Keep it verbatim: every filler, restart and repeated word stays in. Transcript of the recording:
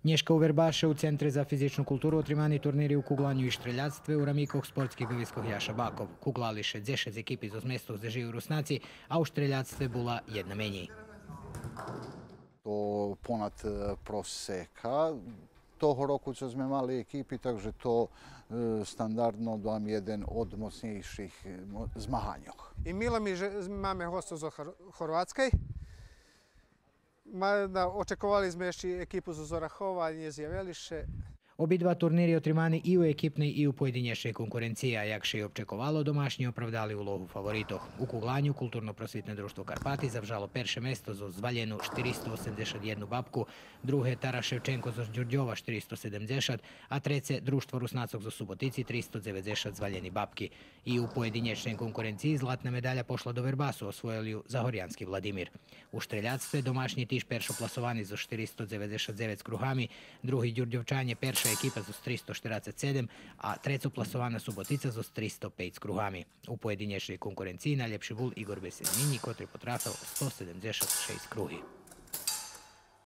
Нєшка у Вербаше у Центре за физичну културу отримани турнири у кугланю и штреляцтве у рамикох спортских бавискох Яша Баков. Куглали ше дзешец екипи зоз местох дзе жию Руснаци, а у штреляцтве була єдна менєй. То понад, е, просека того року цо зме мали екипи, так же то, е, стандардно, думам, єден од моцнєйших, е, мо-, змаганьох. И мило ми же маме гостох зоз Хор-, Хорватскей. Ма, да, очековали зме ище екипу зоз Орахова, а нє зявели ше. Обидва турнири отримани и у екипней и у поєдинєчней конкуренциї, а як ше и очековало, домашнї оправдали улогу фаворитох. У кугланю Културно-просвитне дружтво Карпати завжало перше место зоз звалену штиристо осемдзешат єдну бабку, друге Тарас Шевченко зоз Дюрдьова штиристо седемдзешат, а треце Дружтво Руснацох зоз Суботици тристо дзеведзешат звалєни бабки. И у поєдинєчней конкуренциї златна медаля пошла до Вербасу, освоєл ю загорянски Владимир. У штреляцтве домашнї тиж першопласовани зоз штиристо дзеведзешат дзевец кругами, други Дюрдьовчанє, перша екипа зоз тристо штерацец седем, а трецопласована Суботица зоз тристо пейц кругами. У поєдинєчней конкуренциї найлєпши бул Игор Бесенинї, котри потрафел сто седемдзешат шейсц круги.